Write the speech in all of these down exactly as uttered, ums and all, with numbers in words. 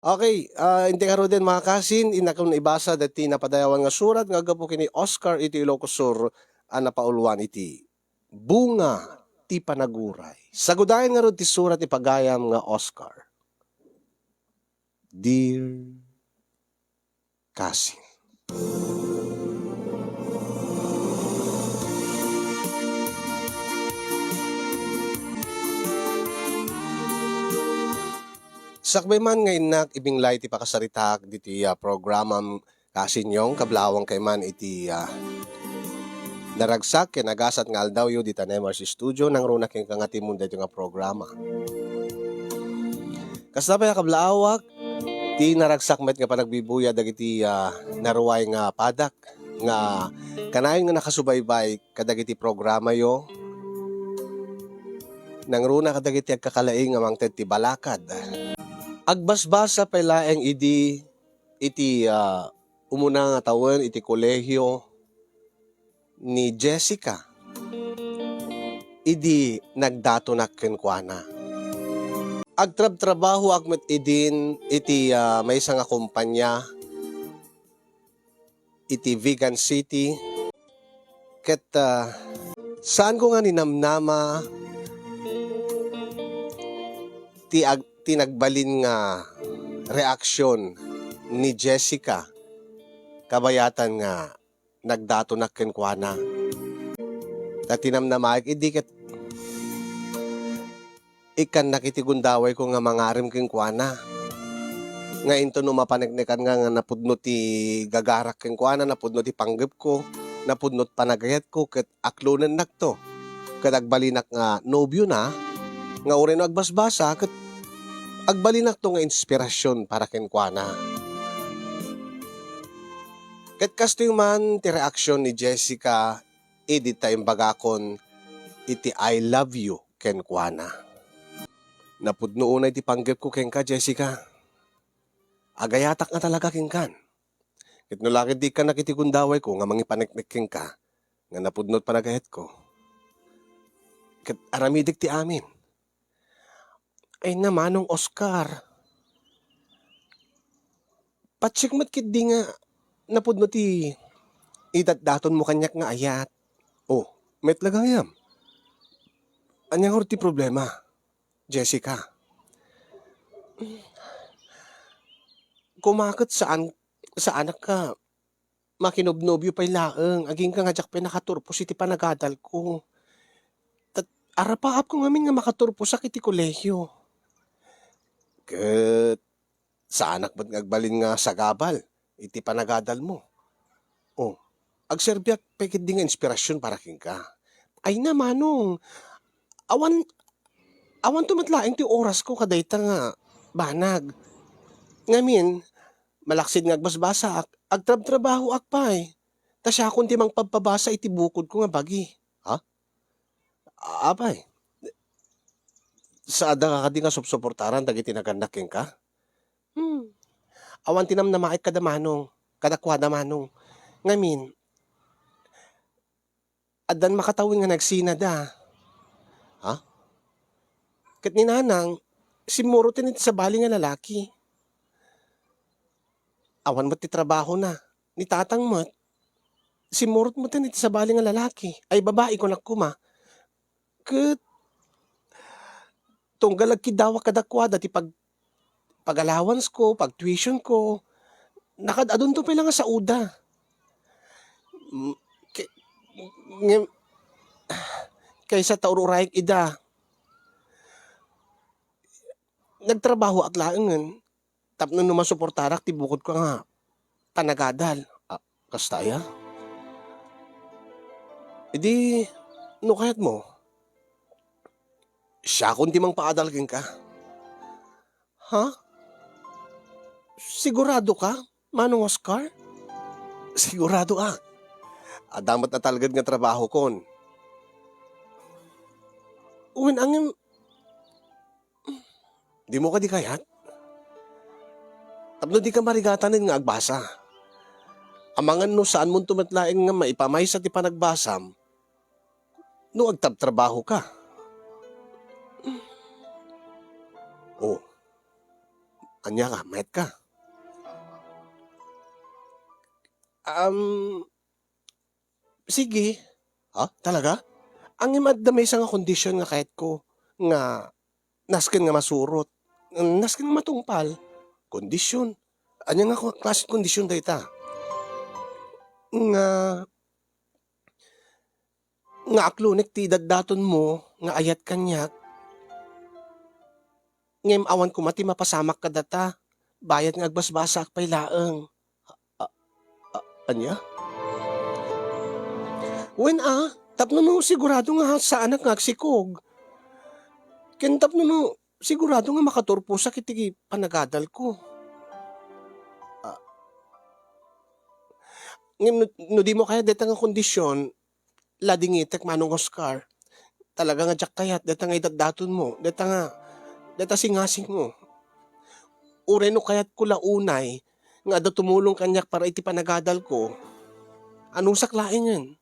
Okay, ah, inti ngaruden, mga kasin, inakon ibasa dati napadayawan nga surat nga aggapu ken ni Oscar iti Ilocos Sur a napauluan iti Bunga ti Panaguray. Sagudayen ngarud ti surat ni pagayam nga Oscar. Dear Kasin. Sakbay man nga innak ibinglay ti pakasaritaak diti, ah, programam, Kasin Yong, kablaawankayo man iti, ah, naragsak ken nagasat nga aldawyo dita Nemars Studio, nangruna kenka nga timmon daytoy nga programa. Kasta pay a kablaawak, ti naragsak met nga panagbibuya dagiti, ah, naruay nga padak nga kanayon nga nakasubaybay kadagiti programayo, nangruna kadagiti agkakalaing nga mangted ti balakad. Agbasbasa pay laeng idi iti, ah, umuna nga tawen iti kolehio ni Jessica idi nagdatonak kenkuana. Agtrabtrabahoak met idin iti, ah, maysa nga kompania iti Vigan City. Ket, ah, saanko nga ninamnama ti ag-, ti nagbalin nga reaksion ni Jessica kabayatan nga nagdatonak kenkuana. Ta tinamnamaek idi ket ikkannak iti gundawayko nga mangarem kenkuana. Nga inton no mapaneknekan nga, nga napudno ti gagarak kenkuana, napudno ti panggepko, napudno ti panagayatko, ket aklonennakto. Ket agbalinak nga nobiona, nga uray no agbasbasa, ket agbalinakto nga inspirasion para kenkuana. Ket kastoy man ti reaksion ni Jessica idi ta imbagakon iti "I love you" kenkuana. Napudno unay ti panggepko kenka, Jessica. Agayatak nga talaga kenkan. Ket no la ket di ikkannak iti gundawayko nga mangipaneknek kenka, nga napudno ti panagayatko, ket aramidek ti amin. Ay na, Manong Oscar. Patsiek met ketdi nga napudno ti idatdatonmo kaniak nga ayat. Oh, met la gayam. Ania ngarud ti problema, Jessica? Koma ket saan, saanak nga makinobnobio pay laeng, agingga nga diak pay nakaturpos iti panagadalko. Ket arapaapko ngamin nga makaturposak iti kolehio. Ket saanak met nga agbalin nga sagabal iti panagadalmo. Oh, agserbiak pay ketdi nga inspirasion para kenka. Ay na, Manong, awan, awanto met laeng ti orasko kadayta nga banag. Ngamin, malaksid nga agbasbasaak, agtrabtrabahoak pay. Ta siakon ti mangpabpabasa iti bukodko nga bagi. Ha? A-, apay, saanda ka kadi nga supsuportaran dagiti nagannak kenka? Hmm. Awan ti namnamaek kada Manong, kadakuada Manong. Ngamin, addan makatawen nga nagsinada. Ha? Ket ni Nanang, simmurot iti sabali nga lalaki. Awan met ti trabahona. Ni Tatang met, simmurot met iti sabali nga lalaki. Ay, babai, kunak koma. Ket tunggal agkiddawak kadakuada ti pag-, pag-allowancesko, pag-tuitionko, nakaad-adunto pay la nga saoda. Mm, ke-, ngem, kaysa ta ur-urayek ida, nagtrabahoak laengen tapno no masuportarak ti bukodko nga panagadal. Ah, kasta aya? Idi, no kayatmo, siakon ti mangpaadal kenka. Ha? Sigurado ka, Manong Oscar? Sigurado, ah. Adda met natalged nga trabahokon. Wen, angem, dimo kadi kayat? Tapno dika marigatanen nga agbasa. Amangan no saanmonto met laeng nga maipamaysa ti panagbasam no agtrabtrabaho ka. Oh, Ania ka, mayat ka? Um, sige. Ha? Talaga? Ngem adda maysa nga kondisyon nga kayatko nga nasken nga masurot, nasken nga matungpal. Kondisyon? Ania nga klaseng kondisyon dayta? Nga, nga aklonek ti idaddatonmo nga ayat kaniak, ngem awan koma ti mapasamak kadata, bayat nga agbasbasaak pay laeng. A-, a-, ania? Wen a, tapno no sigurado nga saanak nga agsikog. Ken tapno no sigurado nga makaturposak iti panagadalko. A, ngem no, no dimo kayat dayta nga kondisyon, ladingitek, Manong Oscar. Talaga nga diak kayat dayta nga idaddatonmo, dayta nga, dayta singasingmo. Uray no kayatko la unay nga adda tumulong kaniak para iti panagadalko, anusak laengen.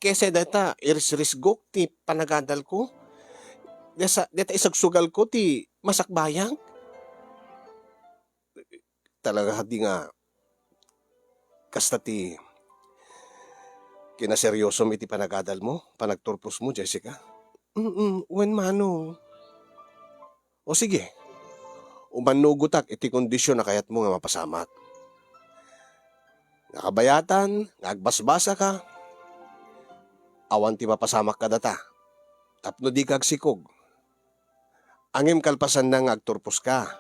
Kaysa dayta, irisrisgok ti panagadalko. Daysa, dayta isagsugalko ti masakbayag. Talaga kadi nga kasta ti kinaseryosom iti panagadalmo, panagturposmo, Jessica? Mm, wen, Manong. O sige, umannugotak iti kondisyon a kayatmo nga mapasamak. Nga kabayatan nga agbasbasaka, awan ti mapasamak kadata tapno dika agsikog. Ngem kalpasanna nga agturposka,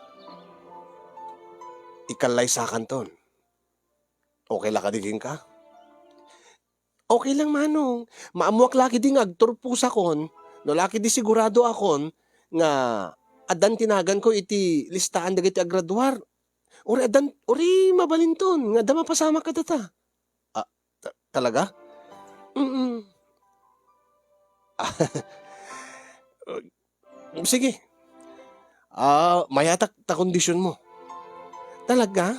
ikallaysakanton. Okay la kadi kenka? Okay lang, Manong. Maammoak la kadi nga agturposakon, no la kadi siguradoakon nga addan ti naganko iti listaan dagiti agraduar. Uray addan, uray mabalinton nga adda mapasamak kadata. Ah, ta-, talaga? Mm. Sige. Ah, mayatak ta kondisyonmo. Talaga?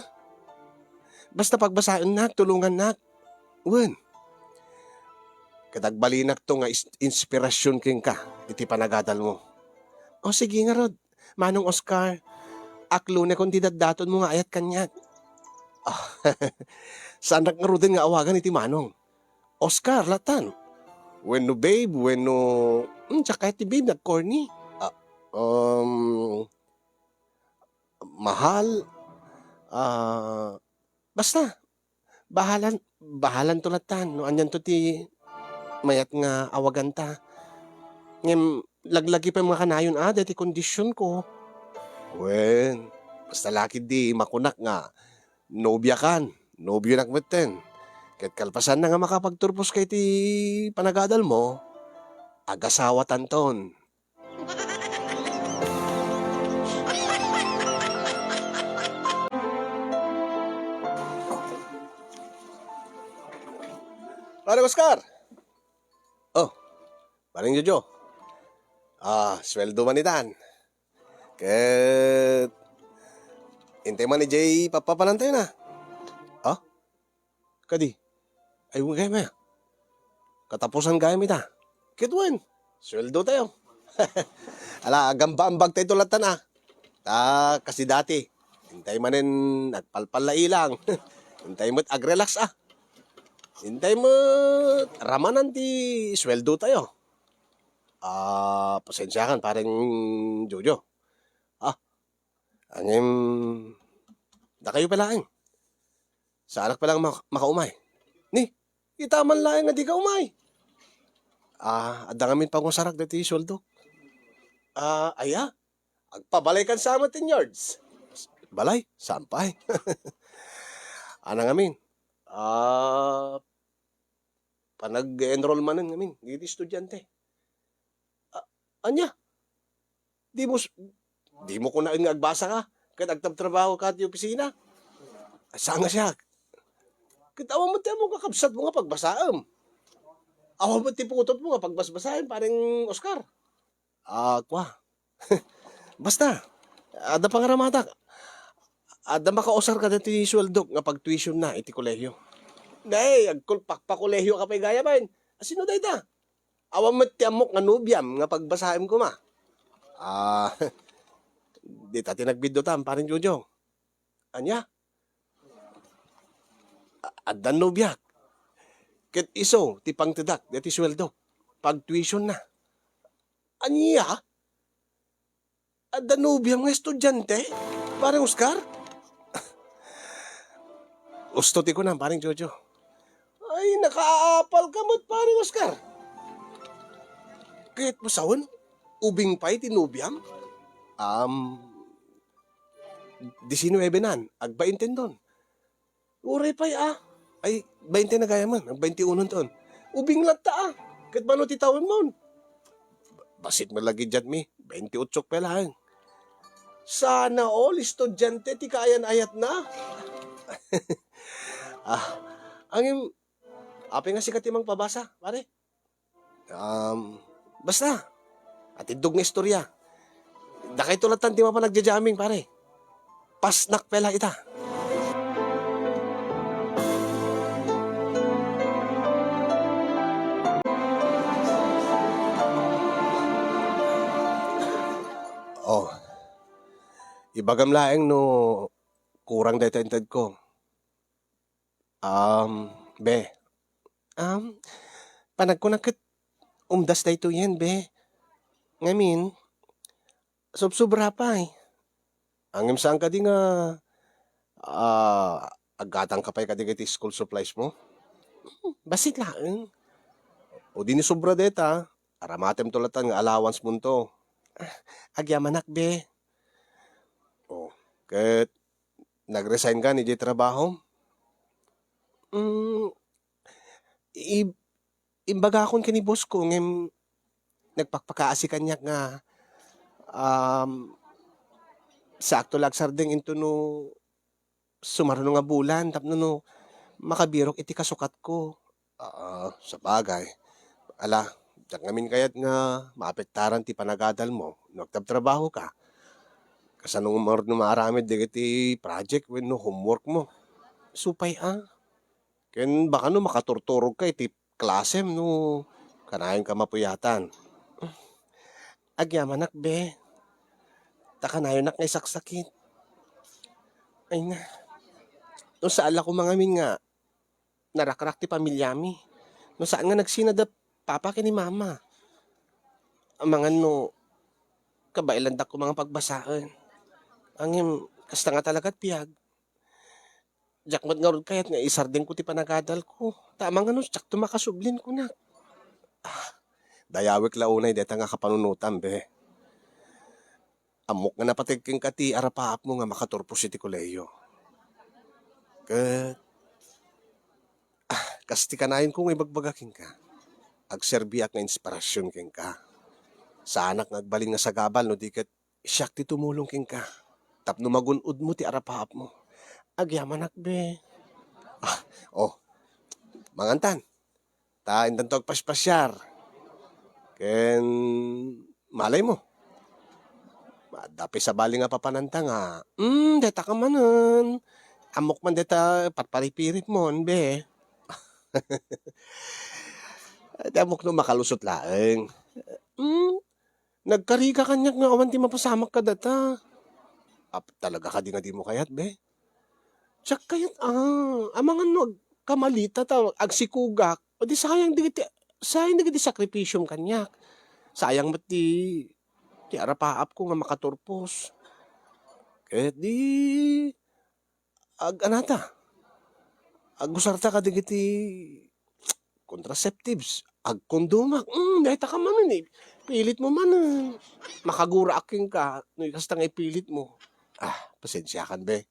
Basta pagbasaennak, tulongannak. Wen. Ket agbalinakto nga is-, inspirasyon kenka iti panagadalmo. O, sige ngarud, Manong Oscar, aklonekon ti daddatonmo nga ayat kaniak. Ah, saannak ngaruden nga awagan iti Manong. Oscar, latan. Wenno babe, wenno, hmm, diak kayat ti babe, nagcorny. Ah, um, mahal, ah, basta, bahalan, bahalanto latan, no anianto ti mayat nga awaganta. Ngem, laglagi pay nga kanayon a, daytoy kondisyonko. Wen, basta la ketdi makunak nga, nobiakan, nobionak metten. Ket kalpasanna nga makapagturposka iti panagadalmo, agasawatanton. Pare Oscar! Oh, Pareng Jojo. Ah, sweldo man itan. Ket, intay man idiay papapanantayo na. Ha? Kadi? Ay, wen gayam aya. Katapusan gayam ita. Ket wen, sweldotayo. Ala, agamba-ambagtayo latan a. Ta, kasi dati, intay manen agpalpallailang. Intay met agrelax a. Intay met ramanan ti sweldotayo. Ah, pasensiakan, Pareng Jojo. Ah, ngem, dakayo pay laeng. Saanak pay laeng mak-, makaumay. Ni, ita man laeng nga dika umay. Ah, adda ngamin pangusarak daytoy sueldok. Ah, aya? Agpabalaykan sa met ten yards. Balay? Saan pay? Ania ngamin? Ah, panag-enroll manen ngamin, dagiti estudiante. A-, ania? Dimo s-, dimo kunaen nga agbasaka, ket agtabtrabahaka ti opisina? Saan nga siak. Ket awan met ti ammok a kabsatmo nga pagbasaem. Awan met ti putotmo nga pagbasbasaem, Pareng Oscar. Ah, kua. Basta, adda pangaramatak. Adda makausar kadagiti sueldok nga pagtuitionna iti kolehio. Nay, agkulpakpakolehioka pay gayamen. Asino dayta? Awan met ti ammok nga nobiam nga pagbasaem koma. Ah, dita ti nagbiddutam, Pareng Jojo. Ania? A-, addan nobiak. Ket isu ti pangtedak daytoy sueldok. Pagtuition na. Ania? Adda nobiam nga estudiante, Pareng Oscar? Usto ti kunam, Pareng Jojo. Ay, nakaapal ka met, Pareng Oscar. Kayatmo sawen, ubing pay ti nobiam? Um, disinuebe nan, agbainten ton. Uray pay, a. Ay, bainte na gayamen, ag bainte uno ton. Ubing latta, a. Ket mano ti tawenmon? Bassit met la gayam, bainte otsok pay laeng. Sana all estudiante ti kaayan-ayatna. Ah, ngem, apay nga sika ti mangpabasa, pare? Um, basta, atiddog nga istorya. Dakayto latta ti mapan agjajaming, pare. Pasnak pay la ita. Oh, ibagam laeng no kurang dayta intedko. Um, be. Um, panagkunak ket umdas daytoyen, be. Ngamin, sobsobra pay. Ngem saan kadi nga, ah, aggatangka pay kadi iti school supplies mo? Bassit laeng. O di ni sobra dayta, aramatemto latta nga allowance monto. Ah, agyamanak, be. Oh, ket nag-resign ka idiay trabahom? Mm, i-, imbagakon ken ni boss ko, ngem nagpakpakaasi kaniak nga, um, saakto la agsardeng intono sumaruno nga bulan tapno no makabirok iti kasukatko. Ah, sabagay. Ala, diak ngamin kayat nga maapektaran ti panagadalmo no agtabtrabahoka. Kasano nga marudno maaramid dagiti project wenno homeworkmo? Isu pay a. Ken baka no makaturturogka iti klasem no kanayonka mapuyatan. Agyamanak, be. Ta kanayonak nga isaksakit. Ay na. No saan la koma ngamin nga narakrak ti pamiliami. No saan nga nagsina da papa ken ni mama. Amangan no kabaelandak koma nga pagbasaen. Ngem, kasta nga talaga ti biag. Diak met ngarud kayat nga isardengko ti panagadalko. Ta amangan no siakto makasublin kunak. Ah, dayawek la unay dayta nga kapanunotam, be. Ammok nga napateg kenka ti arapaapmo nga makaturpos iti kolehiyo. Ket, ah, kas ti kanayonko nga ibagbaga kenka, agserbiak nga inspirasyon kenka. Saanak nga agbalin nga sagabal no di ket siak ti tumulong kenka tapno magun-odmo ti arapaapmo. Agyamanak, be. Ah, oh, mangantan. Ta intanto agpaspasiar. Ken malay mo, adda pay sabali nga papananta nga, "Hmm, dayta ka manen. Ammok man dayta parparipiritmon, be." Di ammok no makalusot laeng. Hmm, nagkariga kaniak nga awan ti mapasamak kadata. Ap-, talaga kadi nga dimo kayat, be? Diak kayat, ah, amangan no agkamalita ta agsikugak. O di sayang dagiti, sayang dagiti sakripisiom kaniak. Sayang met ti, ti arapaapko nga makaturpos. Ket di, ag-, anata, agusarta kadagiti contraceptives. Agkondomak. Mm, dayta ka manen, eh. Pilitmo manen. Makaguraak kenka, no kasta nga ipilitmo. Ah, pasensiakan, be.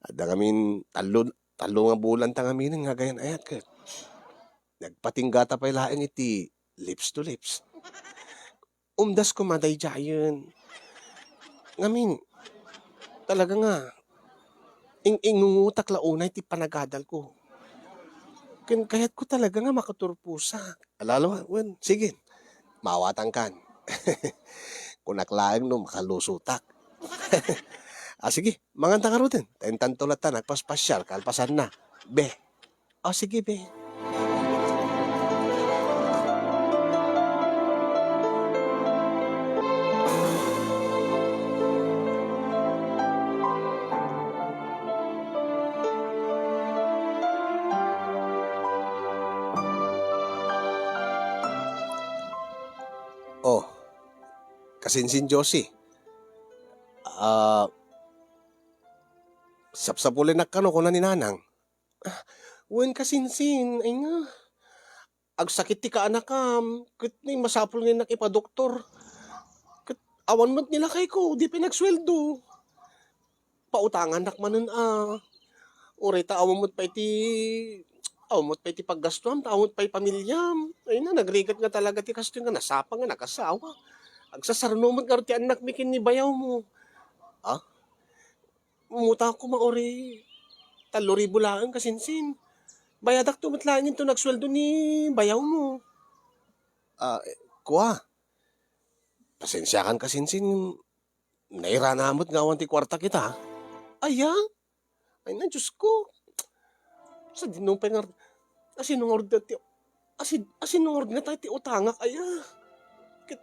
Adda ngamin tallo, tallo nga bulanta ngaminen nga agayan-ayat ket nagpatinggata pay laeng iti lips to lips. Umdas koma daydiayen. Ngamin, talaga nga, ing-ingungutak la unay ti panagadalko. Ken kayatko talaga nga makaturposak. Alala, wen, sige, maawatangkan. Kunak laeng no makalusotak. Ah, sige, manganta ngaruden. Ta intanto latta, nagpaspasiar, kalpasanna. Be, O, sige, be. Kasinsin, Josie. Ah, sapsapulennak kano, kuna ni Nanang. Ah, wen, kasinsin, ay nga. Agsakit ti kaanakam, ket ni masapul nga innak ipadoktor. Ket awan met ni lakayko, di pay nagsueldo. Pautangannak manen a. Uray ta awan met pay ti, awan met pay ti paggastuam, ta awan met pay pamiliam. Ay na, nagrigat nga talaga ti kastoy nga nasapa nga nagasawa. Agsasarno met ngarud ti annakmi ken ni bayawmo. Ah? Umutang koma uray tallo ribu laeng, kasinsin. Bayadakto met laeng inton agsueldo ni bayawmo. Ah, eh, kua. Pasensiakan, kasinsin. Nairana met nga awan ti kuarta kita. Aya? Ay na, Diyos ko. Sadino pay nga, asino nga orda ti, asi-, asino nga orda nga tayo ti utangak, aya? Ket,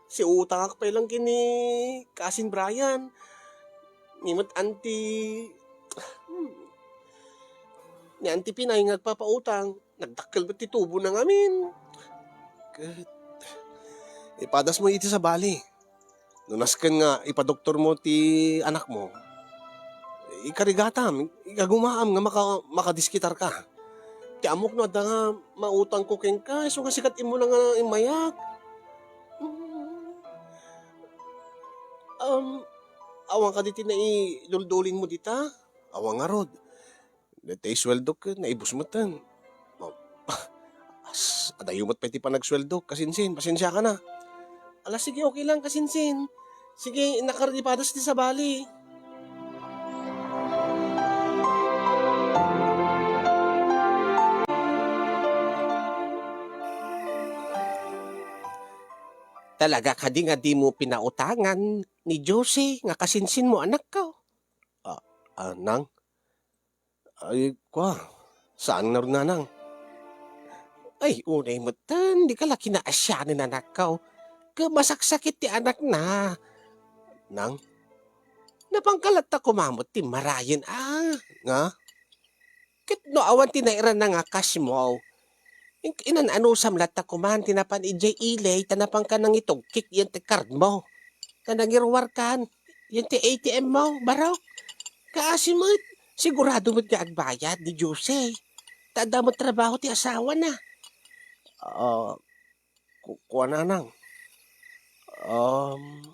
si utangak pay lang ken ni Kasin Brian. Ni met Auntie, hmm. Ni Auntie Pinay nga agpapautang. Nagdakkel met ti tubona ngamin. Ket, ipadasmo iti sabali. No nasken nga ipadoktormo ti anakmo, ikarigatam, igagumaam nga maka-, makadiskitarka. Ti ammok no adda nga mautangko kenka, isu nga sika ti immuna nga immayak. Mm. Um, awan kadi ti naiduldulinmo dita? Awan ngarud. Daytoy sueldok ket naibus metten. Ma-, as-, adayo met pay ti panagsueldok, kasinsin, pasensiakan a. Ala, sige, okay lang, kasinsin. Sige, innak ngarud ipadas ti sabali. Talaga kadi nga dimo pinautangan ni Josie nga kasinsinmo, anakko? Ah, ah, nang? Ay, kua, saan ngarud, nanang? Ay, unay metten, dika la kinaasianen, anakko. Ket masaksakit ti anakna. Nang? Napanka latta koma met ti marayen, a. Nga? Ket no awan ti nairana nga kasmo, in-, inan-anusam latta koman ti napan idiay ili, ta napanka nangitugkik iti cardmo. Ta nangiruarkan iti A T M mo, barok. Kaasi met, sigurado met nga agbayad ni Josie. Ta adda met trabaho ti asawana. Ah, ku-, kua, nanang. Um,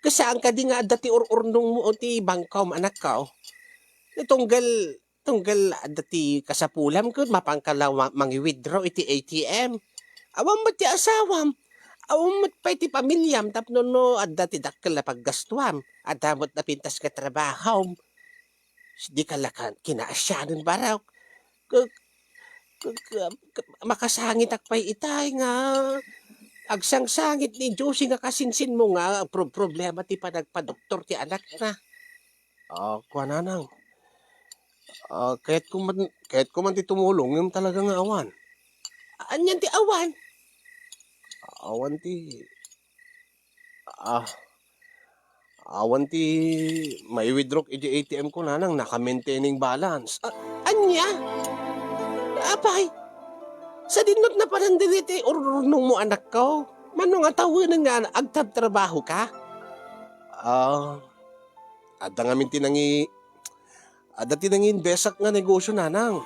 ket saan kadi nga adda ti ur-urnongmo o ti bangkom, anakko? Tunggal, tunggal adda ti kasapulam ket mapanka la ma-, mangi-withdraw iti A T M. Awan met ti asawam. Awan met pay ti pamiliam tapno no adda ti dakkel a paggastuam. Adda met napintas nga trabahom. Dika la ka-, kinaasianen, barok. Ke-, ke-, ke-, ke-, makasangitak pay itay nga agsangsangit ni Josie nga kasinsinmo nga pro-, problema ti panagpadoktor ti anakna. Ah, kua, nanang. Ah, kayatko man, kayatko man ti tumulong, ngem talaga nga awan. Anian ti awan? Awan ti, ah, awan ti mai-withdraw iti A T M ko, nanang, naka-maintaining balance. A-, ania? Apay, sadinot napanan dagiti ur-urnongmo, anakko? Mano nga tawen nga agtabtrabahoka? Ah, adda ngamin ti nangi-, adda ti nangiinvestak nga negosyo, nanang.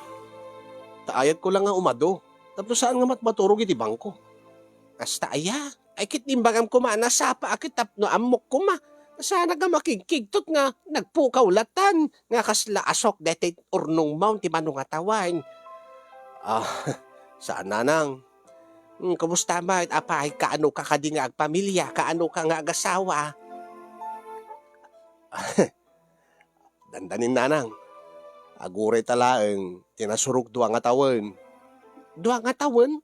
Ta ayatko lang nga umadu. Tapno saan nga matmaturog iti bangko. Kasta aya? Ay, ket imbagam koma a nasapa a ket tapno ammok koma. Saanak nga makigkigtot nga nagpukaw latan nga kasla asok daytoy urnongmo ti mano nga tawen. Ah, saan, nanang. Hmm, kumusta met? Apay, kaano ka kadi nga agpamilia? Kaano ka nga agasawa? Dandanin, nanang. Aguray ta laeng ti nasurok dua nga tawen. Dua nga tawen?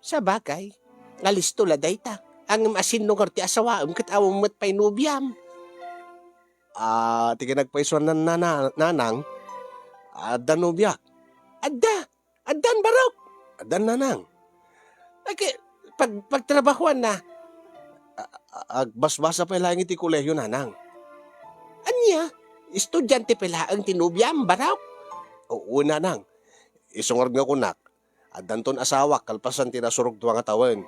Sabagay, nga listo la dayta. Ngem asino ngarud ti asawaem ket awan met pay nobiam? Ah, ti kinagpaisuan nan-, nana-, nanang, adda nobiak. Adda? Addan, barok? Addan, nanang. Ay, ki-, pag-, pagtrabahoanna? A-, a-, agbasbasa pay laeng iti kolehiyo, nanang. Ania? Estudiante pay laeng ti nobiam, barok? Oo, nanang. Isu ngarud nga kunak, addanton asawak kalpasan ti nasurok dua nga tawen.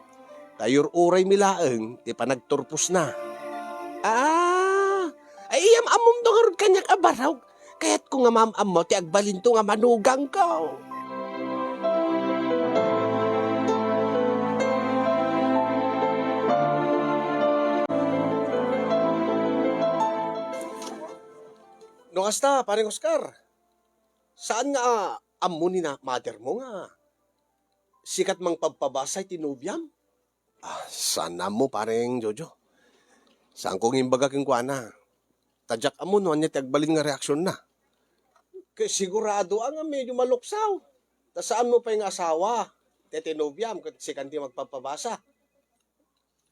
Ta iyur-uraymi laeng ti panagturposna. Ah, ay, iyam ammom do ngarud kaniak a barog. Kayatko nga maam-ammo ti agbalinto nga manugangko. No kasta, Pareng Oscar, saan nga, ah, ammo ni na-, mother mo nga sikat mangpabpabasa iti nobiam? Ah, saan ammo, Pareng Jojo. Saanko nga imbaga kenkuana. Ta diak ammo no ania ti agbalin nga reaksionna. Kay sigurado a nga medyo maluksaw. Ta saan mo pay nga asawa, ti, ti nobiam, ket sikan ti magpabpabasa.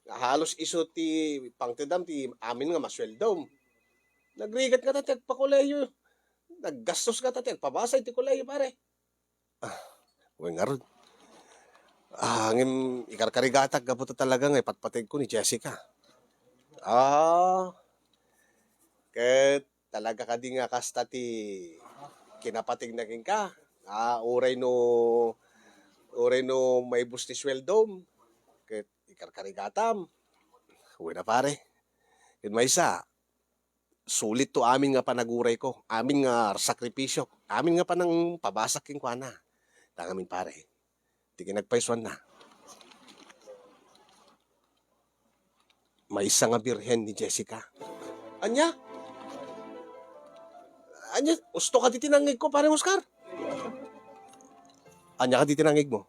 Nga halos isu ti pangtedam ti amin nga masueldom. Nagrigat ngata ti agpakolehiyo. Naggastos ngata ti agpabasa iti kolehiyo, pare. Ah, wen ngarud. Ah, ngem ikarkarigatak gapu ta talaga nga ipatpategko ni Jessica. Ah, ket talaga kadi nga kasta ti kinapategna kenka? Ah, uray no, uray no maibus ti sueldom, ket ikarkarigatam. Wen a, pare. Ket maysa, sulit to amin nga panagurayko, amin nga sakripisio, amin nga panangpabasak kenkuana. Ta ngamin, pare, ti kinagpaysuanna, maysa nga birhen ni Jessica. Ania? Ania, usto kadi ti nangngegko, Pareng Oscar? Ania kadi ti nangngegmo?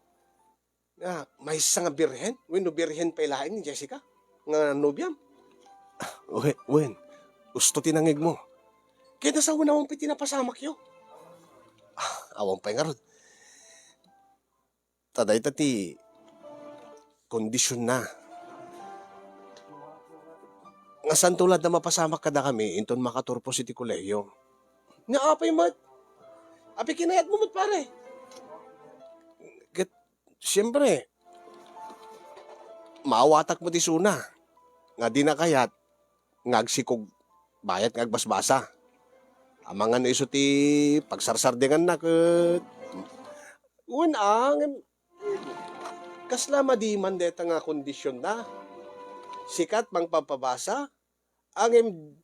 Nga maysa nga birhen? Wenno birhen pay laeng ni Jessica nga nobiam? Ah, we-, wen, usto ti nangngegmo. Ket nasawen awan pay ti napasamakyo. Ah, awan pay ngarud. Ta dayta ti kondisionna. Nga santo la da mapasamak kadakami inton makaturpos iti kolehiyo. Nga apay met? Apay kinayatmo met, pare? Ket, siempre, maawatak met isuna nga dina kayat nga agsikog bayat nga agbasbasa. Amangan isu ti pagsarsardenganna ket wen a, ngem kasla madi man dayta nga kondisionna. Sikat mangpabpabasa, ngem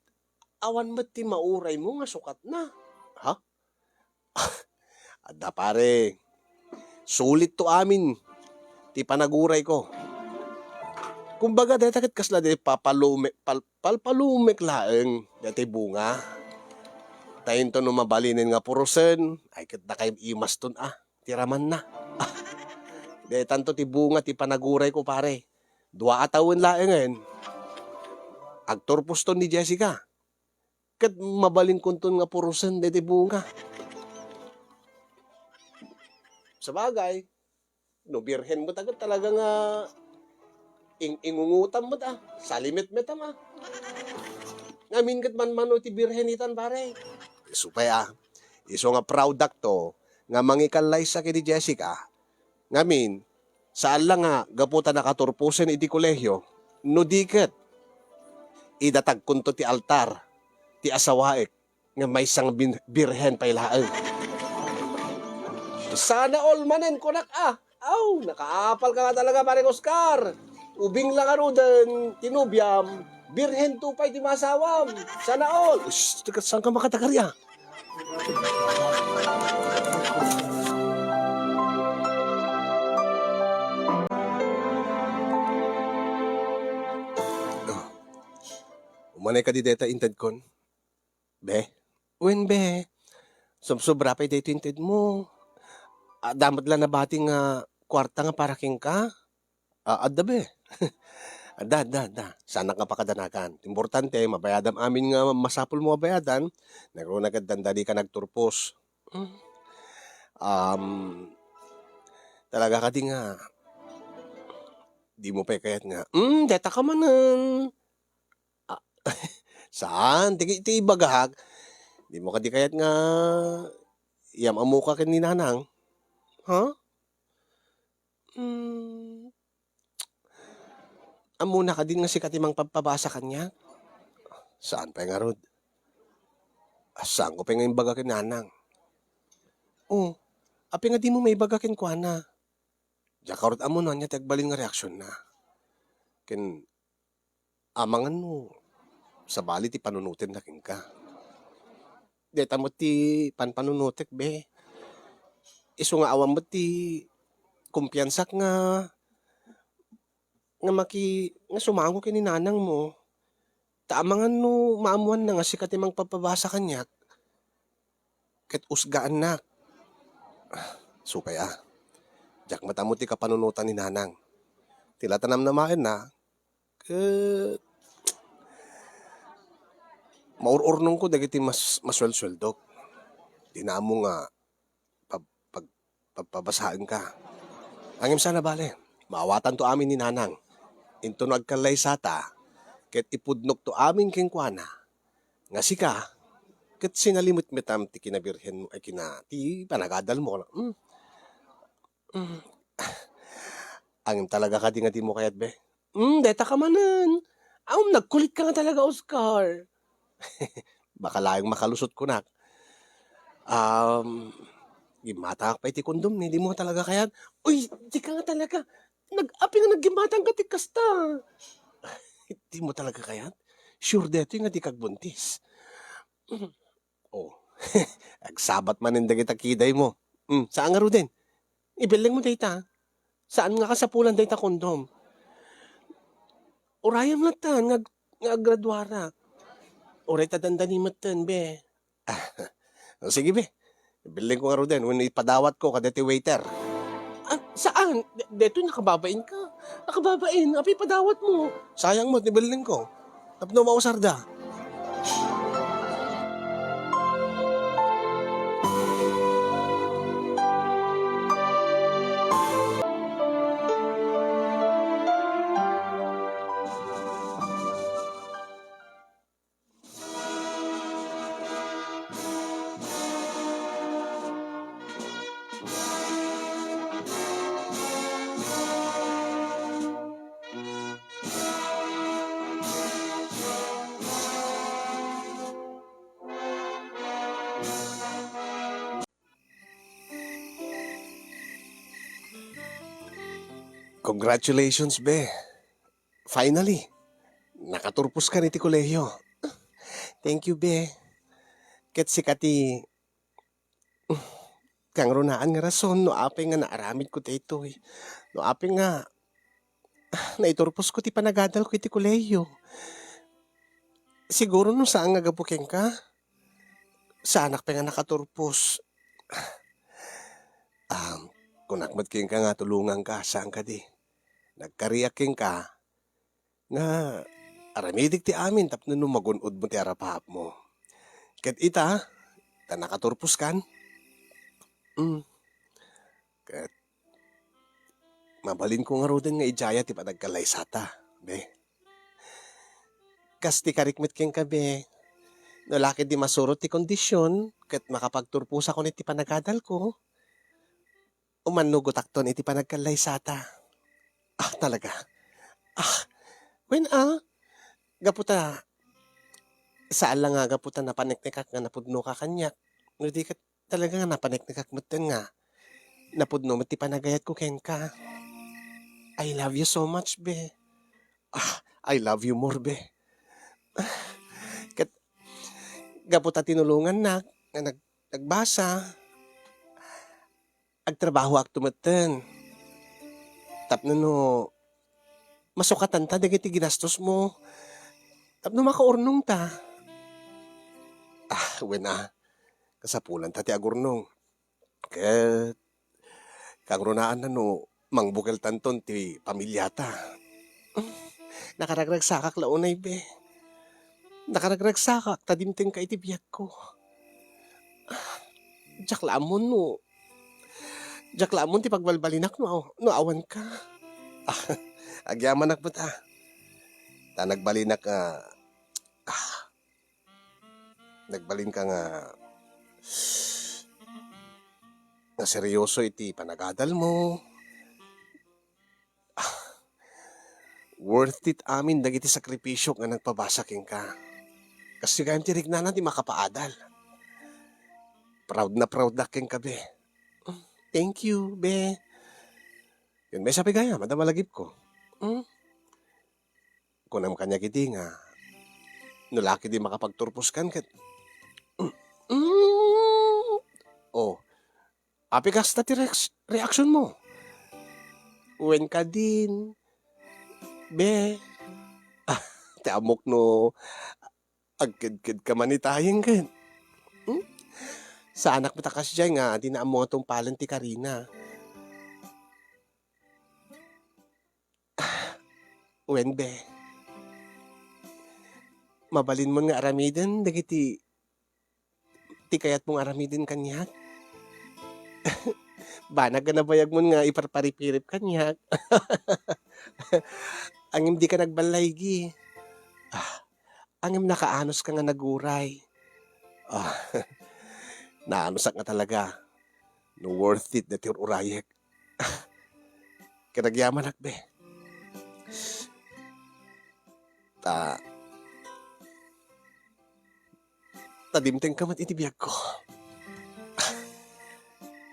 awan met ti mauraymo nga sukatna. Ha? Adda, pare. Sulit to amin ti panagurayko. Kumbaga, dayta ket kasla di papalumek, pal-, palpalumek laeng daytoy bunga. Ta inton no mabalinen nga purosen, ay ket dakay imaston a ti ramanna. Daytanto ti bunga ti panagurayko, pare. Dua a tawen laengen, agturposton ni Jessica. Ket mabalinkonton nga purosen daytoy bunga. Sabagay, no birhen met a ket talaga nga ing-, ingungutam met a, salimetmetam a. Ngamin ket manmano ti birhen itan, pare. Isu pay a, isu nga proud-ak to nga mangikallaysa ken ni Jessica. Ngamin, saan la nga gapu ta nakaturposen iti kolehiyo, no di ket idatagkonto ti altar ti asawaek nga maysa nga bin-, birhen pay laeng. Sana all manen, kunak a. Aw, nakaapal ka nga talaga, Pareng Oscar. Ubing la ngaruden ti nobiam, birhen to pay ti masawam. Sana all. Ush, teka, saan ka makatagari a? Oh. Umanay kadi deta intedkon? Be? Wen, be. Sobsobra pay daytoy intedmo. Adda met la nabati nga kuarta nga para kenka? Ah, adda, be. Adda, adda, adda. Sanak nga pakadanagan. Importante, mabayadam amin nga masapulmo a bayadan. Nagrunagan dandani ka nagturpos. Hmm. Um, talaga kadi nga dimo pay kayat nga, "Hmm, deta ka manen." Ah, saan? Ti, ti ibagak, dimo kadi kayat nga iyam-ammoka ken ni Nanang? Ha? Hmm. Ammona kadin nga sika ti mangpabpabasa kaniak? Saan pay ngarud? Saanko pay nga imbaga ken Nanang. Oh, apay nga dimo maibaga kenkuana? Diak ngarud ammo no ania ti agbalin nga reaksionna. Ken amangan no sabali ti panunotenna kenka. Dayta met ti panpanunotek, be. Isu nga awan met ti kumpiansak nga, nga maki-, nga sumango ken ni nanangmo. Ta amangan no maammoanna nga sika ti mangpapabasa kaniak, ket usgaannak. Supay a. Diak met ammo ti kapanunotan ni nanang. Ti la ta namnamaenna, ket maur-urnongko dagiti mas-, masuelsueldok. Dina ammo nga pag-, pag-, pagpabasaenka. Ngem saan a bale, maawatanto amin ni nanang. Inton no agkallaysata, ket ipudnokto amin kenkuana nga sika, ket sinalimetmetam ti kinabirhenmo, ay, kina-, ti panagadalmo. Hmm. Hmm. Ngem talaga kadi nga dimo kayat, be? Hmm, dayta ka manen. Aw, nagkulitka nga talaga, Oscar. Baka laeng makalusot kunak. Um, gimmatangak pay ti kondom ni, dimo talaga kayat? Uy, dika nga talaga. Nag-, apay nga naggimmatangka ti kasta? Dimo talaga kayat? Sure daytoy nga dika agbuntis? Hmm. Oh. Agsabat manen dagita kidaymo. Hmm, saan ngaruden? Ibellengmo dayta. Saan nga kasapulan dayta kondom? Urayem latta nga ag-, nga aggraduarak. Uray ta dandani metten, be. Ah, sige, be. Ibellengko ngaruden wenno ipadawatko kadaytoy waiter. Ah, saan? De-, detoy nakababain ka. Nakababain, apay padawatmo? Sayang met, ibellengko. Tapno mausarda. Congratulations, be. Finally, nakaturpos ka iti kolehiyo. Thank you, be. Ket sika ti kangrunaan nga rason no apay nga naaramidko daytoy. No apay nga, ah, naiturposko ti panagadalko iti kolehiyo. Siguro no saan nga gapu kenka, saanak pay nga nakaturpos. Um, kunak met kenka nga tulonganka, saan kadi? Nagkariak kenka nga aramidik ti amin tapno no magun-odmo ti arapaapmo. Ket ita, ta nakaturposkan. Mm. Ket mabalinko ngaruden nga idiaya ti panagkallaysata, be. Kas ti karik met kenka, be. No la ketdi masurot ti kondision ket makapagturposakon iti panagadalko, umannugotakton iti panagkallaysata. Ah, talaga? Ah, wen a, gapu ta, saan la nga gapu ta napaneknekak nga napudnoka kaniak, no di ket talaga nga napaneknekak metten nga napudno met ti panagayatko kenka. I love you so much, be. Ah, I love you more, be. Ah, ket gapu ta tinulongannak nga nag-, nagbasa, agtrabahoakto metten. Tapno no masukatanta dagiti ginastosmo, tapno makaurnongta. Ah, wen a, kasapulanta ti agurnong. Ket kangrunaanna no mangbukeltanton ti pamiliata. Nakaragragsakak la unay, be. Nakaragragsakak ta dimtengka iti biagko. Diak la ammon no, diak la ammon ti pagbalbalinak no aw-, no awanka. Ah, agyamanak met a. Ta nagbalinak nga, ah, nagbalinka nga, nga seryoso iti panagadalmo. Ah, worth it amin dagiti sakripisio nga nagpabasa kenka. Kasdi gayam ti riknana ti makapaadal. Proud na proud ak kenka, be. Thank you, be. Yun, maysa pay gayam, adda malagipko. Hmm? Kunam kaniak idi nga, no la ketdi makapagturpos kan ket, mm, oh, apay kasta ti reaks-, reaksionmo? Wen kadin, be. Ah, ti ammok no agkedked ka man itayen ket. Hmm? Saanak met a kasdiay nga dina ammo nga tungpalen ti karina. Wen, be. Mabalinmon nga aramiden dagiti ti kayatmo nga aramiden kaniak. Banag a nabayagmon nga iparparipirip kaniak. Ngem dika nagballaygi. Ah, ngem nakaanoska nga naguray. Ah, naanosak nga talaga. No worth it daytoy ur-urayek. Ket agyamanak, be. Ta, ta dimtengka met iti biagko.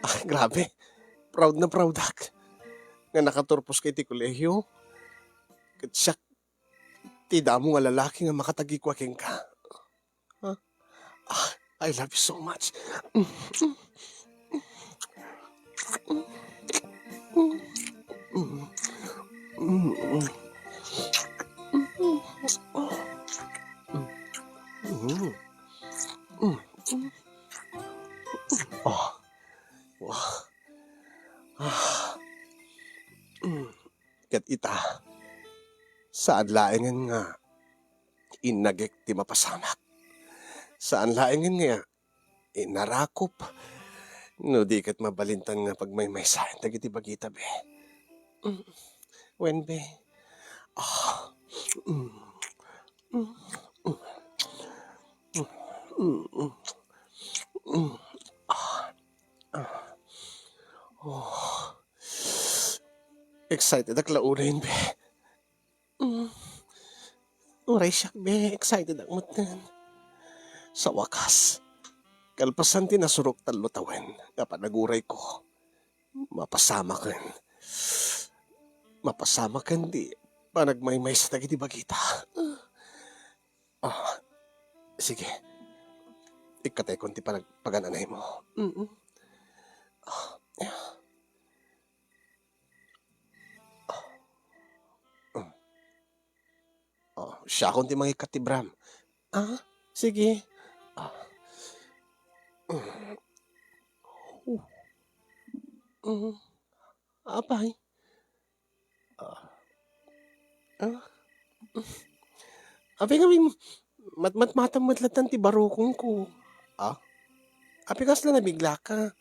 Ah, grabe. Proud na proud ak nga nakaturposka iti kolehiyo. Ket siak ti damo nga lalaki nga makatagikua kenka. Ah, ah, I love you so much. Oh. Wow. Ah. Ket ita, saan laengen nga innagek ti mapasamak. Saan laengen nga innarakop. No di ket mabalintan nga pagmaymaysaen dagiti bagita, be. Mm. Wen, be. Ah. Mm. Mm. Mm. Mm. Mm. Ah. Ah. Oh. Excited ak la unayen, be. Mm. Uray siak, be, excited ak metten. Sa wakas, kalpasan ti nasurok tallo tawen nga panagurayko, mapasamaken. Mapasamaken ti panagmaymaysa dagiti bagita. Ah, sige. Ikkatekon ti panag-, pagan-anaymo. Mm. Ah, yeah. Ah. Mm. Oh, siakon ti mangikkat ti bram. Ah, sige. Ah. Mm. Mm. Apay? Ah. Ah. Apay ngamin, matmatmatam met latta ti barukongko. Ah? Apay kasla nabiglaka?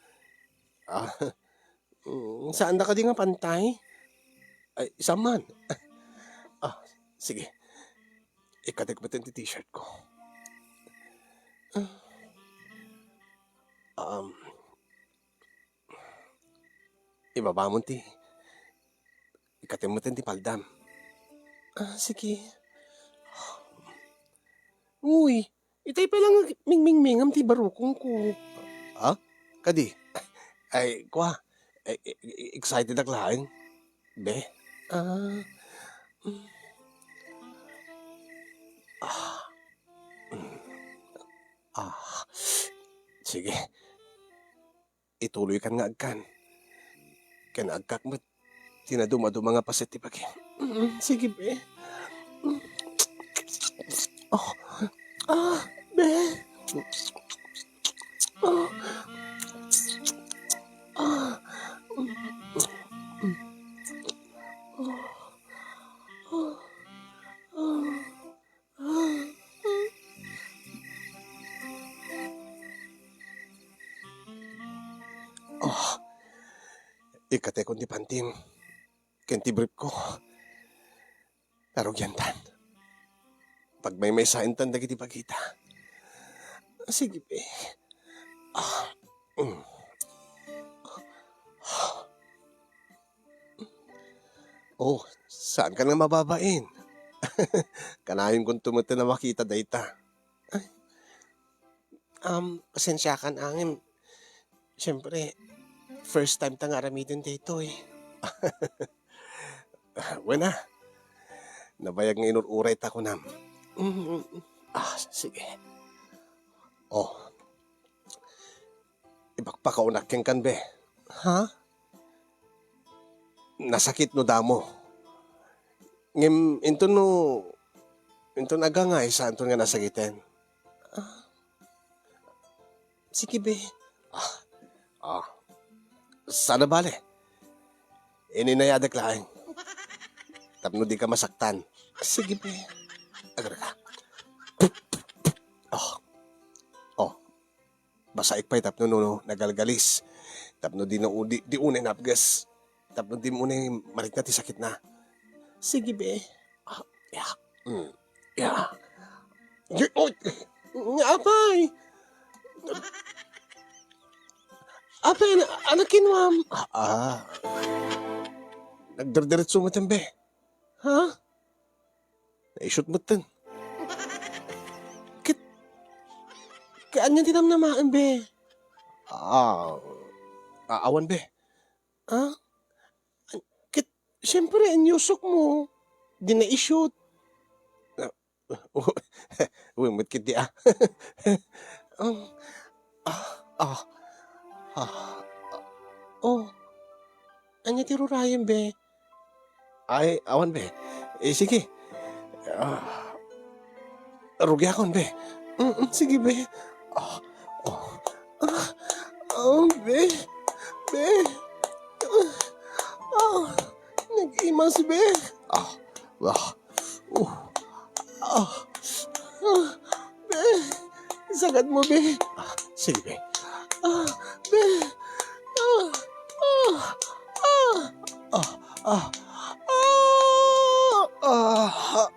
Ah. Mm, saanda kadi nga pantay? Ay, saan man? Ah, sige. Ikkatek met ti t-shirt ko. Ah. Um, ibabamon ti, ikkatem met ti paldam. Ah, sige. Uy, itay pay lang mingmingmingam ti barukongko. Ah? Kadi? Ay, kwa. Ay, e-, e-, excited ak laeng. Be? Ah. Mm. Ah. Mm. Ah. Sige. Ituloykan nga agkan. Ken agkak met ti nadumaduma nga paset ti bagim. Mm, sige, be. Mm. Oh. Ah, be. Ah. Ah. Oh, ikkatekon ti pantim ken ti brief ko. Arugiantan. Pagmaymaysaentan dagiti bagita. Sige, be. Ah, mm. Oh, saankan nga mababain? Kanayonkonto met a makita dayta. Ay, um, pasensiakan, ngem, siyempre, first time ta nga aramiden daytoy. Wen a, Nabayag nga inur-uray ta kunam. Mm, ah, sige. Oh. Ipakpakaonak kenkan, be. Ha? Nasakit no damo. Ngem inton no, inton aga nga, saanton nga nasakiten? Ah, sige, be. Ah, ah. Saan a bale. Ininayadek laeng. Tapno di ka masaktan. Sige, be. Agarka. Oh. Oh. Basaek pay tapno no, no, nagalgalis. Tapno di na, di, di unay napges. Tapno di unay marikna ti sakitna. Sige, be. Ah, ya. Mm. Ya. Di, oy! Nga apay! Apay, ana, ana kinuam? Ah, ah. Nagderderetso mo, tembe. Ha? Naisut metten. Ket, ket ania ti namnamaen, be? Ah, a-, awan, be. Ah? Ket, siyempre, inyusok mo. Di naisut. Ah, wen met ket di, ah. Um, ah, ah, ah, oh. Ania ti rurayen, be? Ay, awan, be. Eh, sige. Ah, rugiakon, be. Mm, mm, sige, be. Ah, oh. Ah, oh, be. Be. Ah, ah, nag-imas, be. Ah, ah. Uh. Ah. Ah. Be. Sagad mo, be. Ah, sige, be. Ah, be. Ah. Ah. Ah. Ah. Ah. Ah. Ah. Ah. Ah.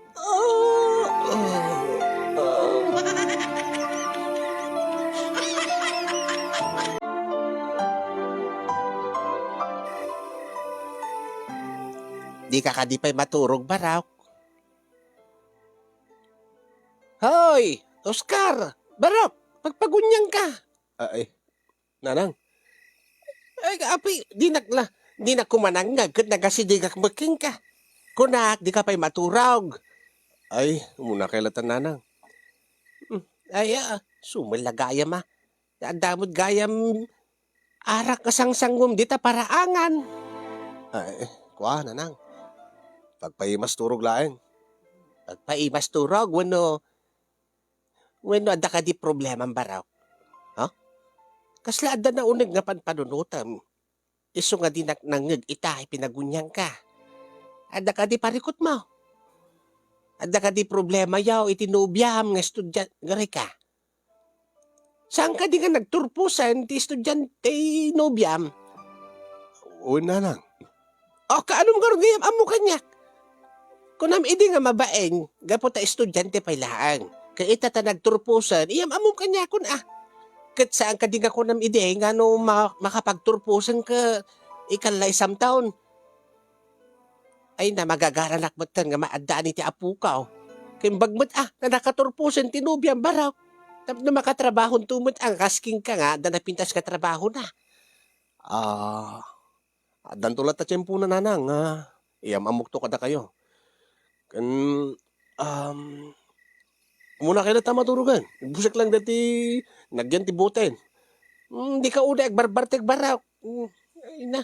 Di ka kadi pay maturog, Barok? Hoy, Oscar! Barok! Pagpaguniangka! Ay, Nanang. Ay, apay, dinak la, dinak kumanangngeg ket nagasidegak met kenka. Kunak, di ka pay maturog. Ay, umuna kay latta, Nanang. Hmm, ay, ah, sumella gayam, ah. Adda met gayam arak nga sangsanguem dita paraangan. Ay, kua, Nanang. Pagpaimas turog laeng. Pagpaimas turog wenno, wenno adda kadi problemam, Barok? Ha? Kasla adda nauneg nga panpanunotem? Isu nga dinak nangngeg ita, ay pinaguniangka. Adda kadi parikutmo? Adda kadi problema yaw iti nobiam nga estudian-, nga rika? Saan kadi nga nagturposen ti estudiante, nobiam? Wen, Nanang. O, kaanum ngarud nga iyam-ammom kaniak? Kunam idi nga mabain, gapu ta estudiante pay laeng. Ket ita ta nagturposen, iyam-ammom kaniakon, a. Ket saan kadi nga kunam idi nga no ma-, makapagturposen ket ikalla isamtaon. Ay, na, magagaranak metten nga maaddaan iti apokaw. Ket imbag met, a, nga nakaturposen ti nobiam, Barok. Tapno makatrabahonto met, a, kas kenka nga adda napintas nga trabahona. Ah, Addanto latta tiempona, Nanang, nga iyam-ammokto kadakayo. Ken, um, umuna kay latta maturogen. Nagbusek lang dati nagyan ti boten. Hmm, di ka unay agbarbartek, Barok. Hmm, ay na.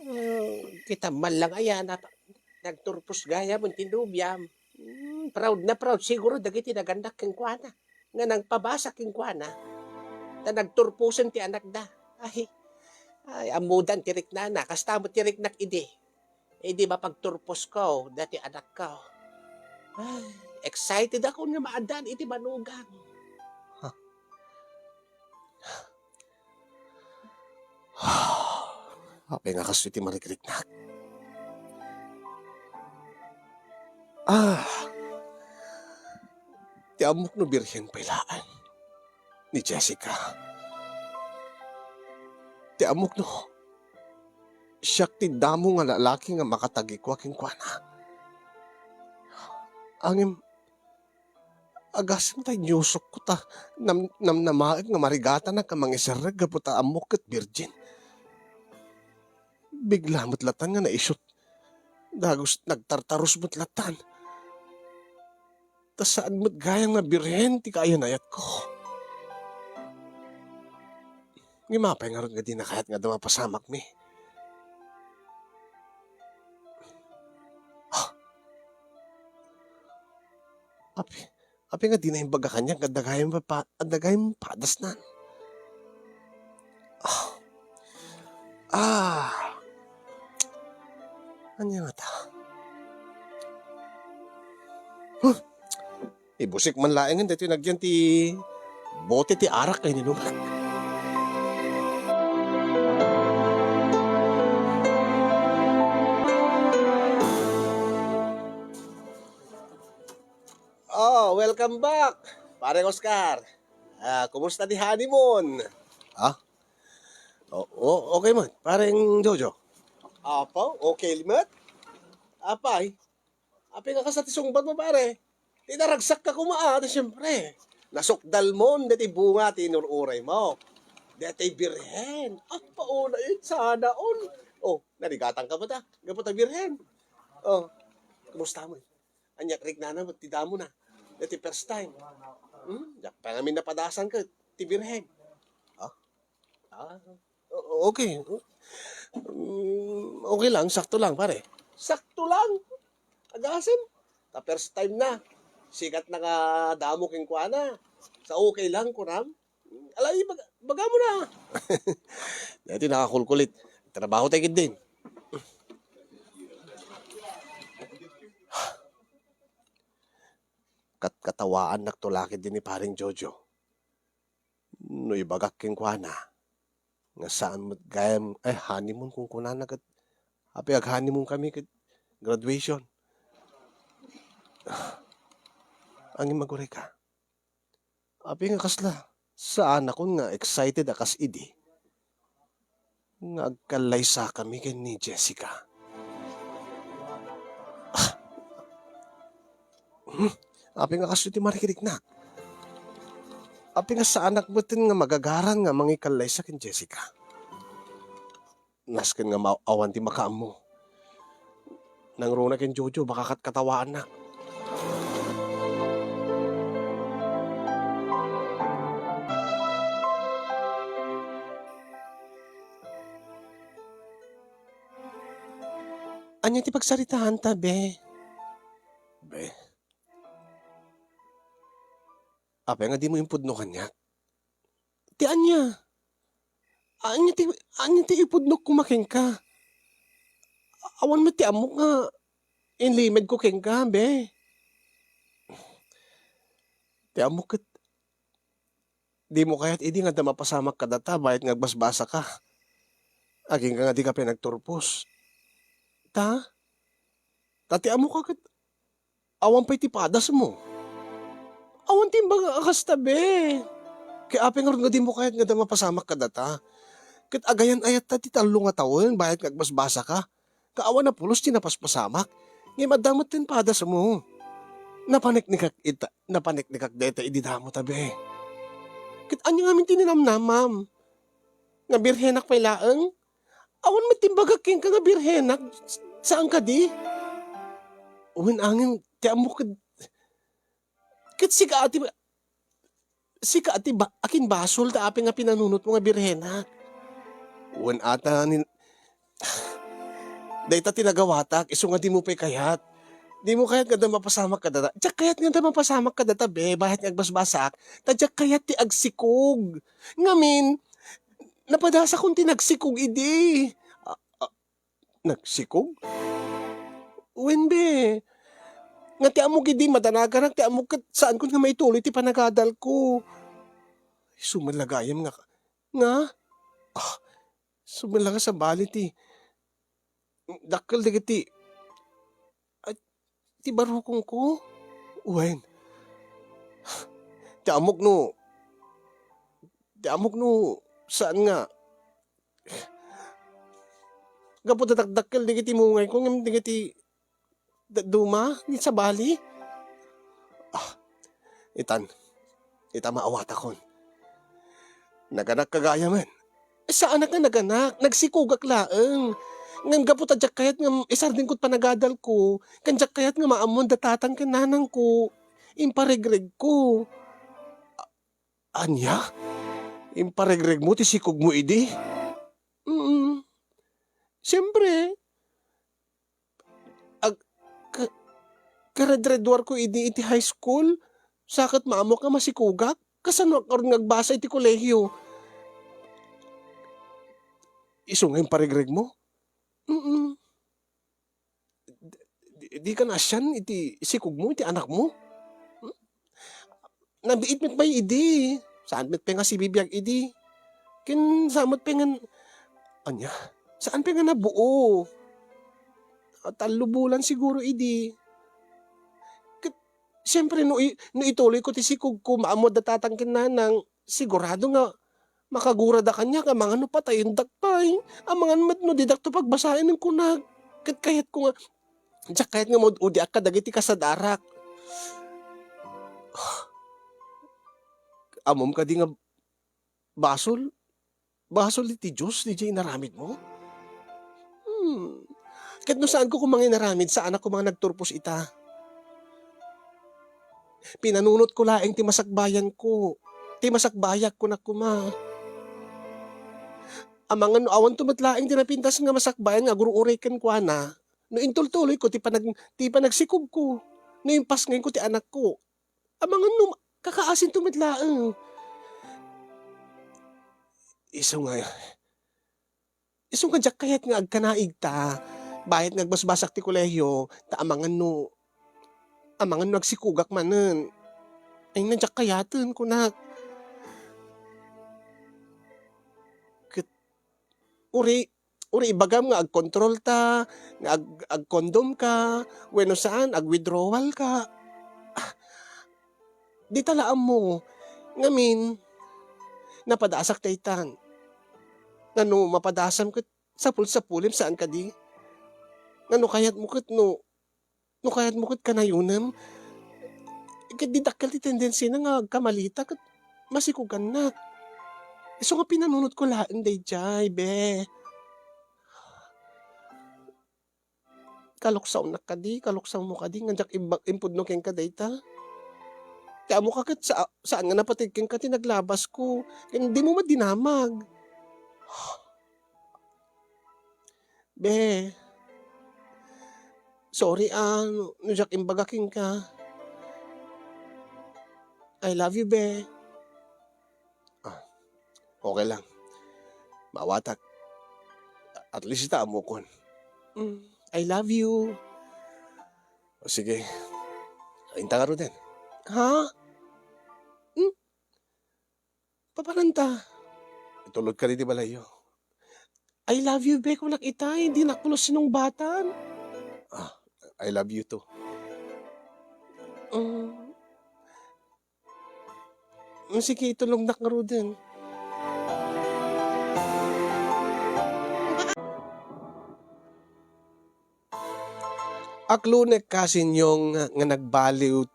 Ah, kita man lang aya, napa-, nagturpos gayam ti nobiam. Hmm, proud na proud siguro dagiti nagannak kenkuana. Nga nangpabasa kenkuana, ta nagturposen ti anakda. Ay, ay, ammodan ti riknana, kasta met ti riknak idi. Idi mapagturposko dati anakko. Ay, excited ako nga maaddaan iti manugang. Huh. Apay nga kastoy ti marikriknak? Ah, ti ammok no birhen pay laeng ni Jessica. Ti ammok no siak ti damo nga lalaki nga makatagikua kenkuana. Ngem, agasem ta inyusokko ta nam-, namnamaek nga marigatanak a mangiserrek gapu ta ammok ket birgin. Bigla met latan nga naisut. Dagus nagtartarus met latan. ta saan met gayam nga birhen ti kaayan-ayatko. Ngem apay ngarud nga dina kayat nga adda mapasamakmi? Ah! Apay, apay nga dina imbaga kaniak nga adda gayam pa-, adda gayam padasnan? Ah. Ah. Ania ngata? Huh! Ibusik man laengen daytoy nagyan ti bote ti arak nga ininumak. Oh, welcome back, Pareng Oscar. Ah, kumusta ti honeymoon? Ah? O, o, okay met, Pareng Jojo. Apo, okay met. Apay, apay nga kasta ti sungbatmo, pare? Ti naragsakka koma, ah, ti siempre. Nasukdalmon daytoy bunga ti inur-uraymo. Daytoy birhen. Apo, una, eh, sana all. Oh, narigatanka met, ah, gapu ta birhen. Oh, kumusta met? Ania, riknana met ti damona. Daytoy first time. Hmm, diak pay ngamin napadasan ket ti birhen. Ah? Ah, o-, okay. Mm, okay lang, sakto lang, pare. Sakto lang? Agasem? Ta first time na. Sika ti nakadamo kenkuana. Sa okay lang, kunam? Ala, ibag-, ibagam na. Daytoy nakakulkulit. Trabaho tayo ketdin. Katkatawaannakto la ketdi ni Pareng Jojo. No ibagak kenkuana nga saan met gayam, ay, honeymoon kunkunana ket, apay ag-honeymoon kami ket graduation. Angin, magurayka. Apay nga kasla, saanakon nga excited a kas idi nga agkallaysakami ken ni Jessica. Ah! Hmm? Apay nga kastoy ti marikiriknak? Apay nga saanak metten nga magagaran nga mangikallaysa ken Jessica? Nasken nga ma-, awan ti makaammo. Nangruna ken Jojo, baka katkatawaannak. Ania ti pagsaritaanta, be? Be? Apay nga dimo impudno kaniak? Ti ania? Ania ti, ania ti ipudnok koma kenka? Awan met ti ammok nga inlimedko kenka, be. Ti ammok ket, dimo kayat idi nga adda mapasamak kadata bayat nga agbasbasaka. Agingga nga dika pay nagturpos. Ta? Ta ti ammoka ket, awan pay ti padasmo. Awan ti imbaga a kasta, be. Ket apay ngarud nga dimo kayat nga adda mapasamak kadata? Ket agayan-ayatta ti tallo nga tawen bayat nga agbasbasaka. Ket awan a pulos ti napaspasamak. Ngem adda met ti padasmo. Napaniknikak ita, napaniknikak dayta idi damo ta, be. Ket ania ngamin ti ninamnamam? Nga birhenak pay laeng? Awan met ti imbagak kenka nga birhenak, saan kadi? Wen angin, ti ammok ket, ket sika a ti, sika a ti ba-, akinbasol ta apay nga pinanunotmo nga birhenak. Wen ata ni, dayta ti nagawatak, isu nga dimo pay kayat. Dimo kayat nga adda mapasamak kadata. Diak kayat nga adda mapasamak kadata, be, bayat nga agbasbasak. Ta diak kayat ti agsikog. Ngamin, napadasakon ti nagsikog idi. A, a, nagsikog? Wen, be. Nga ti ammok idi, madanaganak ti ammok ket saankon nga maituloy ti panagadalko. Isu met la gayam nga, nga? Ah, isu met la nga sabali ti dakkel dagiti, ay, ti barukongko? Wen. Ti ammok no, ti ammok no saan nga, gapu ta dakdakkel dagiti mungayko ngem dagiti dadduma ni sabali. Ah, itan, ita maawatakon. Naganak ka gayam. Saanak nga naganak, nagsikogak laeng. Ngem gapu ta diak kayat nga isardengkod panagadalko, ken diak kayat nga maammon da tatang ken nanangko, Imparegregko. A-, ania? Imparegregmo ti sikogmo idi? Mm. Siempre, ag-, ka-, karedreduarko idi iti high school, sa ket maammok nga masikogak, kasanoak ngarud nga agbasa iti kolehiyo? Isu nga imparegregmo? Mm. Di, di ka naasian iti sikogmo, iti anakmo? Hmm? Nabiit met pay idi. Saan met pay nga sibibiag idi? Ken saan met pay nga, ania? Saan pay nga nabuo? Ah, tallo bulan siguro idi. Ket, siyempre, no i-, no ituloyko ti sikogko, maammo da tatang ken nanang, sigurado nga makagurada kaniak, amangan no patayendak pay. Amangan met no didakto pagbasaen, kunak. Ket kayatko nga, diak kayat nga maud-udiak kadagiti kasadarak. Ammom kadi nga basol? Basol iti Dios diay inaramidmo? Hmm. Ket no saanko koma nga inaramid, saanak koma nga nagturpos ita. Pinanunotko laeng ti masakbayanko, ti masakbayak, kunak koma. Amangan no awanto met laeng ti napintas nga masakbayan nga agur-uray kenkuana, no intultuloyko ti panag-, ti panagsikogko, no impasngenko ti anakko, amangan no kakaasinto met laeng. Isu nga, isu nga diak kayat nga agkanaigta, bayat nga agbasbasak ti kolehiyo, ta amangan no, amangan no agsikogak manen. Ay, na diak kayaten, kunak. Ket, uri, uri ibagam nga agkontrolta, nga ag-, agkondomka, wenno saan, agwithdrawalka. Ah, dita la ammo. Ngamin, napadasak daytan. Nga no mapadasam ket sapul-sapulem, saan kadi? Nga no kayatmo ket no, no kayatmo ket kanayonem, ket di dakkel ti tendensina nga agkamalita ket masikogannak. Isu nga pinanunotko laeng daydiay, be. Kaluksawnak kadi, kaluksawmo kadi nga diak imba-, impudno kenka dayta? Ti ammoka ket sa-, saan nga napateg kenka ti naglabasko, ken dimo met dinamag. Be, sorry, ah, no, no diak imbaga kenka. I love you, be. Ah, okay lang. Maawatak. At least ita, ammokon. Mm, I love you. O, sige. Inta ngaruden. Ha? Hmm? Papananta? Itulod ka di balayyo. I love you, be, kunak itay. Dinak pulos sinungbatan. Ah, I love you too. Mm. Mm, sige, itulognak ngaruden. Aklonek, kasinyong, nga nagbaliw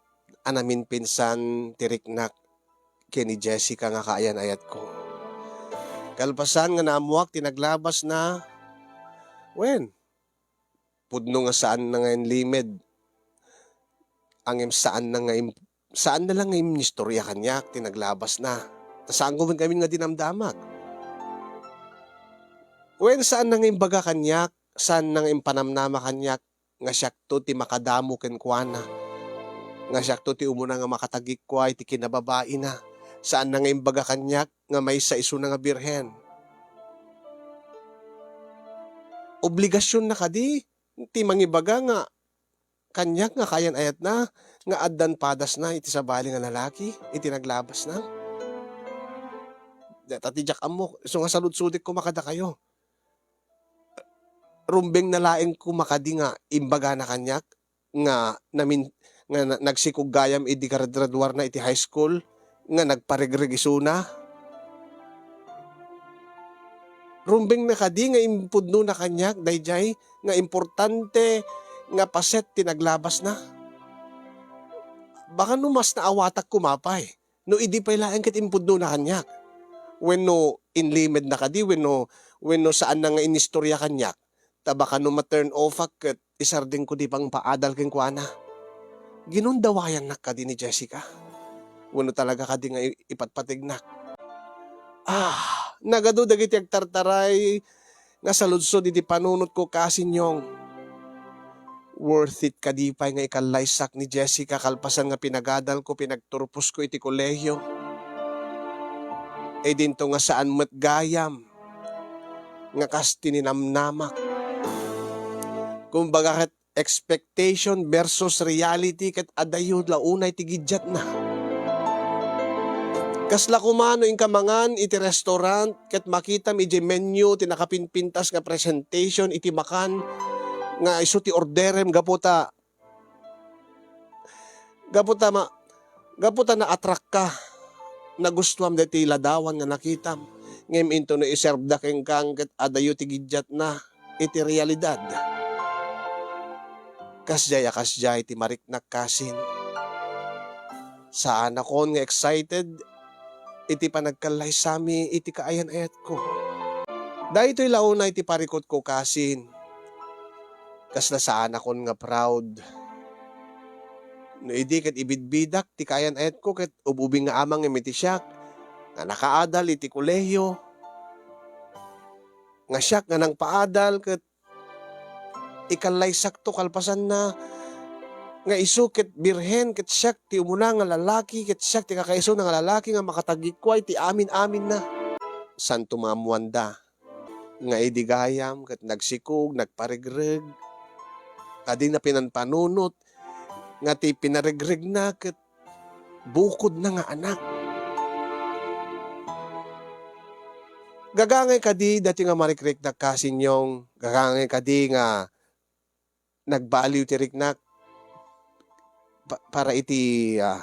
a naminpinsan ti riknak ken ni Jessica nga kaayan-ayatko. Kalpasan nga naammoak ti naglabasna, wen, pudno nga saanna nga inlimed, ngem saanna nga im-, saanna lang nga inistorya kaniak ti naglabasna. Ta saanko met ngamin nga dinamdamag. Wen, saanna nga imbaga kaniak, saanna nga impanamnama kaniak nga siakto ti makadamo kenkuana, nga siakto ti umuna nga makatagikua iti kinababaina. Saanna nga imbaga kaniak nga maysa isuna nga birhen. Obligasionna kadi ti mangibaga nga kaniak nga kaayan-ayatna nga addan padasna iti sabali nga lalaki iti naglabasna? Dayta ti diak ammo, isu nga saludsodek koma kadakayo. Rumbengna laeng koma kadi nga imbagana kaniak nga namin-, nga na-, nagsikog gayam idi graduarna iti high school nga nagparegreg isuna? Rumbengna kadi nga impudnona kaniak daydiay nga importante nga paset ti naglabasna? Baka no mas naawatak koma pay no idi pay laeng ket impudnona kaniak, wenno inlimedna kadi, wenno, wenno saanna nga inistorya kaniak, ta baka no ma-turn off-ak ket isardengko ti pangpaadal kenkuana. Ginundawayannak kadi ni Jessica? Wenno talaga kadi nga i-, ipatpategnak? Ah, nagadu dagiti agtartaray nga saludsod iti panunotko, Kasin Yong. Worth it kadi pay nga ikallaysak ni Jessica kalpasan nga pinagadalko, pinagturposko iti kolehio? Idinto nga saan met gayam nga kas ti ninamnamak. Kumbaga ket, expectation versus reality ket adayo la unay ti gidiatna. Kasla koma no inka mangan iti restaurant ket makitam idiay menu ti nakapinpintas nga presentation iti makan nga isu ti orderem gapu ta, gapu ta ma-, gapu ta naatrakka, nagustuam daytoy ladawan nga nakitam. Ngem intono iserbda kenka ket adayo ti gidiatna iti realidad. Kasdiay a kasdiay ti mariknak, Kasin. Saanakon nga excited iti panagkallaysami iti kaayan-ayatko. Daytoy la unay ti parikutko, Kasin. Kasla saanakon nga proud. No idi ket ibidbidak ti kaayan-ayatko ket ub-ubing nga amangem iti siak nga nakaadal iti kolehio, nga siak nga nangpaadal ket ikallaysakto kalpasanna, nga isu ket birhen, ket siak ti umuna nga lalaki, ket siak ti kakaisuna nga lalaki nga makatagikuay ti amin-aminna. Santo maammoanda nga idi gayam ket nagsikog, nagparegreg, adina pinanpanunot nga ti pinaregregna ket bukodna nga anak. Gagangay kadi daytoy nga marikriknak, Kasin Yong? Gagangay kadi nga nagbaliw ti riknak pa-, para iti, ah,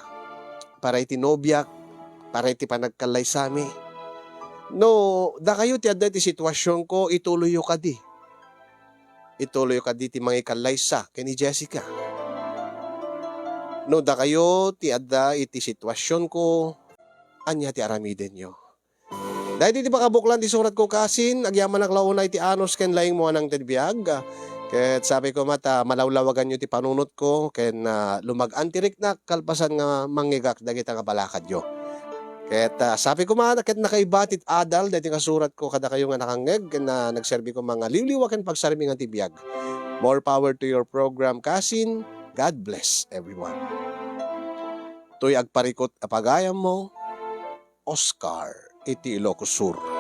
para iti nobiak, para iti panagkallaysami? No dakayo ti adda iti situasionko, ituloyyo kadi. Ituloyyo kadi ti mangikallaysa ken ni Jessica. No dakayo ti adda iti situasionko, ania ti aramidenyo? Daytoy ti pakabuklan ti suratko, Kasin. Agyamanak la unay ti anus ken laingmo a nangted biag. Ket sapay koma ta malawlawaganyo ti panunotko ken, ah, lumag-an ti riknak kalpasan nga mangngegak dagita nga balakadyo. Ket, ah, sapay koma ket nakaiba ti adal daytoy nga suratko kadakayo nga nakangngeg ken, ah, nagserbi koma nga liwliwa ken pagsarmingan ti biag. More power to your program, Kasin. God bless everyone. Toy agparikut a pagayammo, Oscar, iti Ilocos Sur.